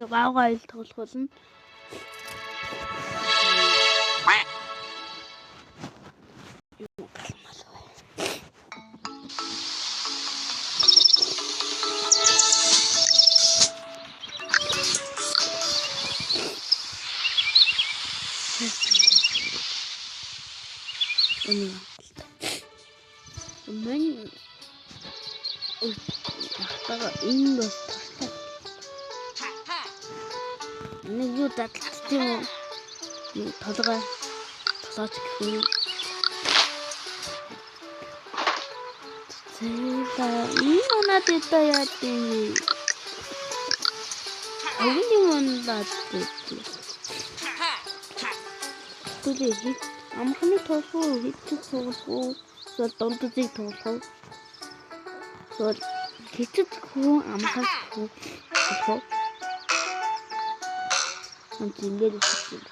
Баавгай айл тоглох болно. Юу галмал вэ? Өнөө. Мань ахтага энэ бас туршлаа. Нэг юу дадлт юм уу? Толгой толгойч гэх юм. Зэла энэ унаад это яа тийм. Огны унаад тийм. Түлээ хит амхны толгой хитэг тоглох уу? Эсвэл дундцыг тоглох уу? Эсвэл хитэг хүү амхан хүү тоглох уу? Энд ингээд үсэж байна.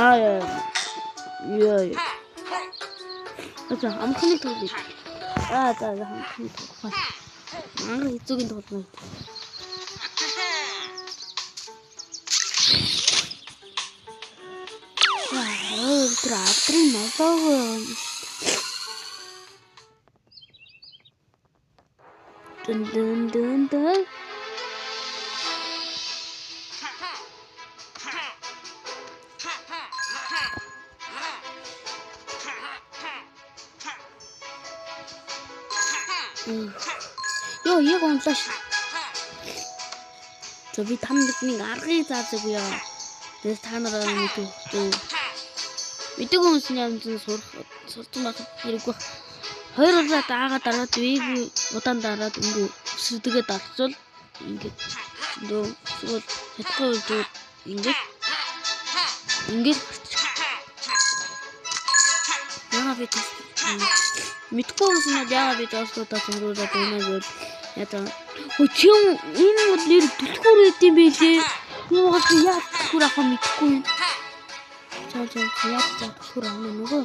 Аа яа. За амхны тоглох. Аа за амхны тоглох. Анх хэцүүгийн тоглох. Аа тэр адрын нолоогүй. Дун дун дун дун. Йоо, яг унлаа ш. За би там нэг аргыг зааж өгье. Тэгээс та нар мэдв. Мэдээгүй хүмүүс нь ямзан сурах сурсан байх хэрэггүй. Хоёр удаа даага дараад вийг удаан дараад өнгө өсөрдөгээ дарчвал ингээд зөндөө эсвэл чадахгүй зүйл ингээд ингээд гарчих. Яга би тест мэдгүй хүмүүс нь яга би доосдоо зөнгөрүүлээд байна гэвэл яа. Хөө чи энэ бол нэр түлхүүр байд юм бэлээ. Юугаар чи яа түлхүүр авах мэдэхгүй юм. Чаа чаа яа түлхүүр авах нөгөө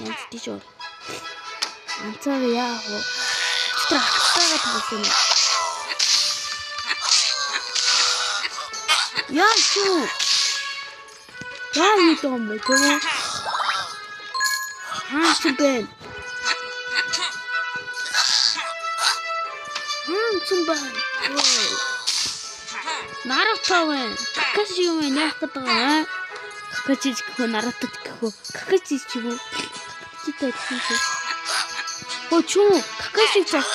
янз тийш ор. Анцаа яах вэ? Тэр ахтайгаа тоглосон юм. Яа шүү. Яа юу юм бэ төө? Хаач бэ? Хаач бэ? Наруто вэ? Какаши юм яах гэдэг вэ? Какаши гэх үү, Наруто гэх үү? Какаши ч юм уу? Какашитай гэсэн чи. Оо чүү, Какаши зөх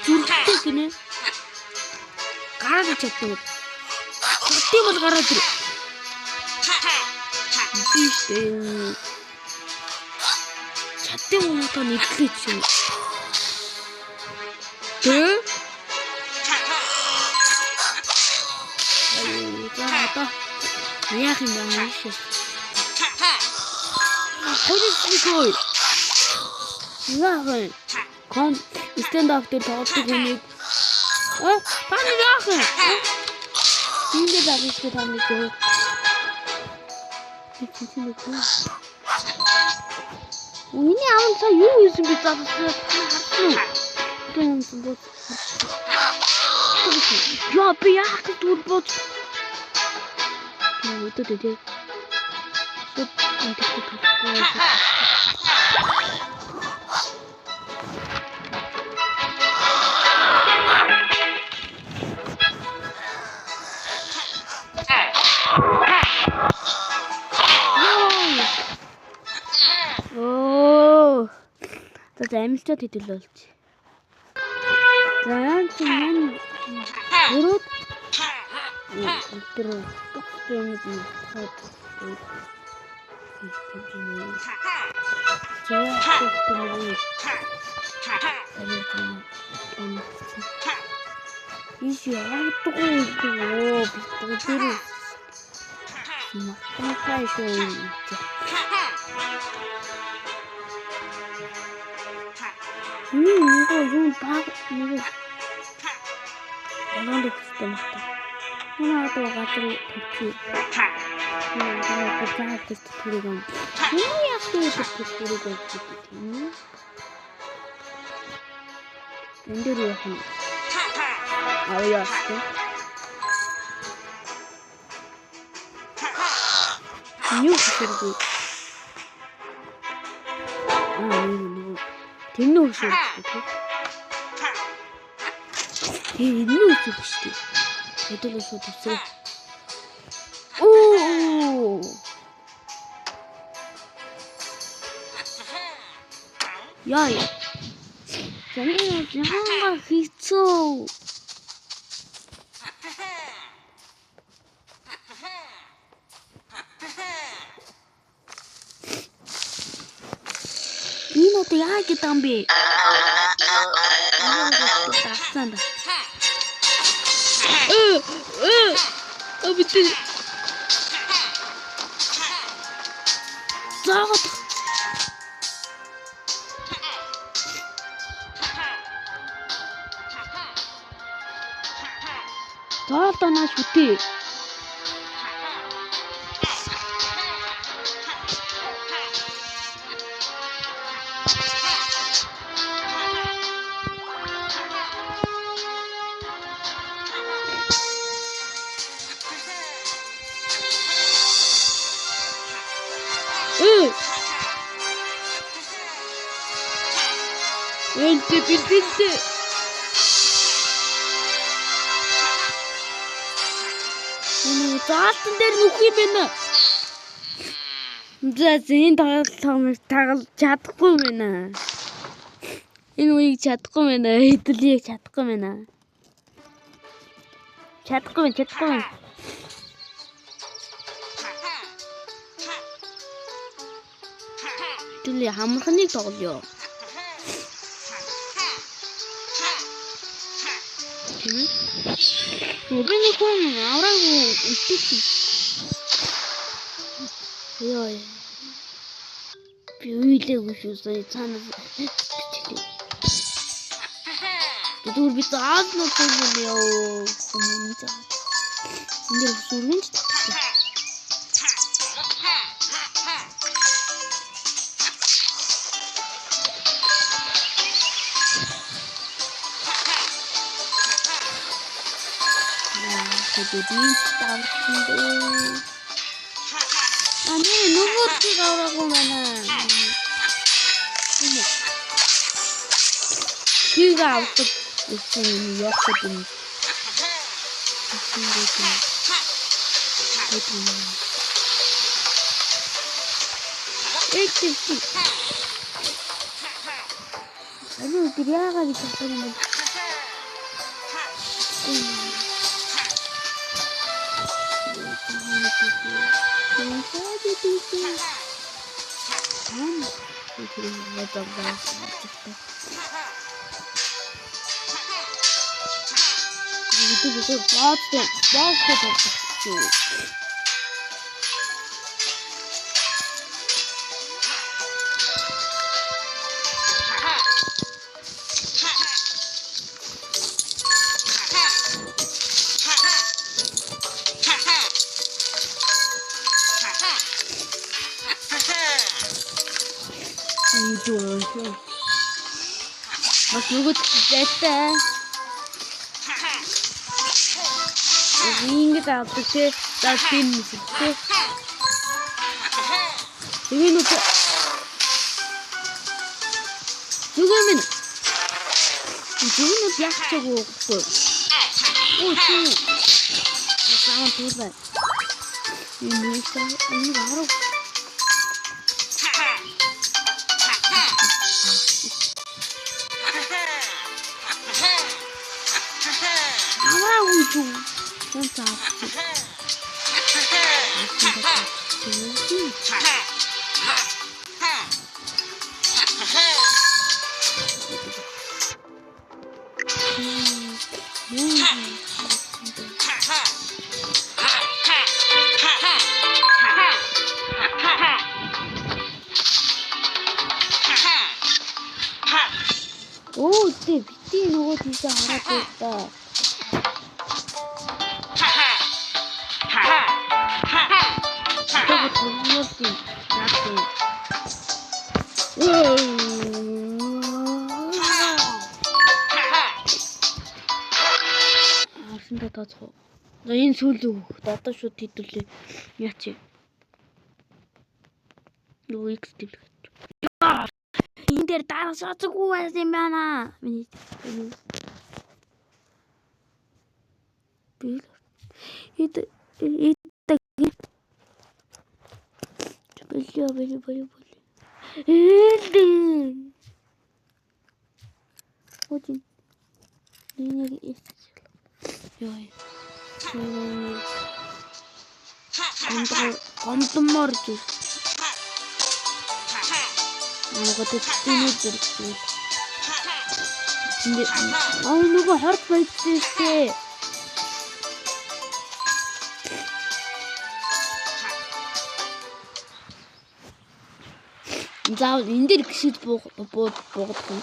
зүрхтэй гинэ. Гараад чаддаг. Тийм бол гараад ир. Биш дээ. Чаддаг юм уу та нэглээ чи. Тэ? Аюу, за одоо яах юм бэ шээ. Хөрөсгөө. Яах вэ? Кон stand up дээр тоглодог хүнийг та нар яах вэ? Энд дагаж та нар зөв. Би чи нэг. Миний аав цаа юу хийсэн бэ залуус харсан. Тэр юм бод. Яа би яах гэж түр бод. Өдөө дээ. Шууд энэ тоглохгүй. Оо. За амилчаад хэдэл болж. За яан чи мань өрөөд тэр юм хаад. За Иш яадаг вэ? Би тэр махтай шүү. Нөгөө юм баг нөгөө оноод өгсөн юм байна. Манай одоо газар тавьчих. Нөгөө заавал тест түрэг юм. Юу яах вэ тэр түрэг гэдэг юм. Энэ дээр юу юм? Аа яа. Юу хэрэг? Аа нэг. Тэрний хөшөөрөх тийм. Тэгээ энэ нь үсэх шүү дээ. Хэдүүлээ шууд үсээ. Оо. Яа. Яа хэцүү. Энэ одоо яа гэдэг юм бэ? Тагсан да. Өө би заагаад Заалдаа нааш үтээ. Öldü bildi. Нэг заалтан дээр нүх юм байна. За энэ тоглоомыг тоглож чадахгүй юм байна. Энэ үеийг чадахгүй байна. Хэдүүлийг чадахгүй байна. Чадахгүй байна, чадахгүй байна. Хэдүүлээ хамархныг тоглоё. Тийм ээ. Би нэг хүн авраагүй үлдээсэн. Йоо. Би уйлээгүй шүү сая цаанаас бичлээ. Зүгээр би заалнууд юм ёо. Хүмүүн заа. Энд дэр сүргэн ч татдаг. Тэгээд энэ давсан дээ. Аа нэр нөгөөдгийг авраагүй байна. Хийг авдаг гэсэн юм явах гэдэг юм. Эцэг. Аюу тэр яагаад гэж бодсон юм бэ? Бас нөгөөд зайтай. Ингэж авдаг те. За тийм те. Тэгээ нүг. Зүгээр минь. Зүгээр яг ч үгүй. Оо чи. Саан туурай. Энэ нэг энэ арав. Оо тэ бити нөгөө тийшээ хараад байлаа. Гэсэн та тооцох уу? За энэ сүүлийн хүүхэд одоо шууд хэдүүлээ. Яач. Нөгөө X дэвлэх. Энэ дээр дараа сууцгүй байсан юм байна. Миний би л эд эд бэлээ бэлээ бэлээ бэлээ. Ээлдэ. Один. Нэг эс. Йой. Гомдмоор гэж. Ангад тэний зэрэг. Аа нөгөө хорт баяжсан штэ. Заавал энэ дээр гişэд буугдах юм.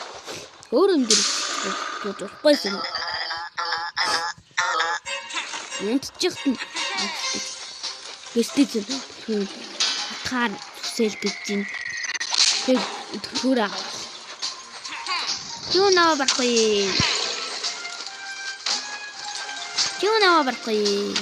Өөр юм дээр бууж болохгүй юм. Унтчихт нь гэртээ зөв хатгаар зүсэл гэж чинь. Тэг түр аа. Юу наваа барахгүй. Юу наваа барахгүй.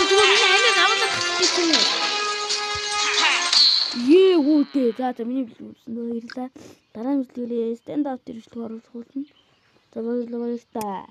Зүгээр миний амийг аваад гэх юм уу? Ее гүтээ. За за миний бичлэг үзсэн баярлалаа. Дараа нь бичлэгээр stand up дээр бичлэг оруулах болно. За баярлалаа баярлалаа.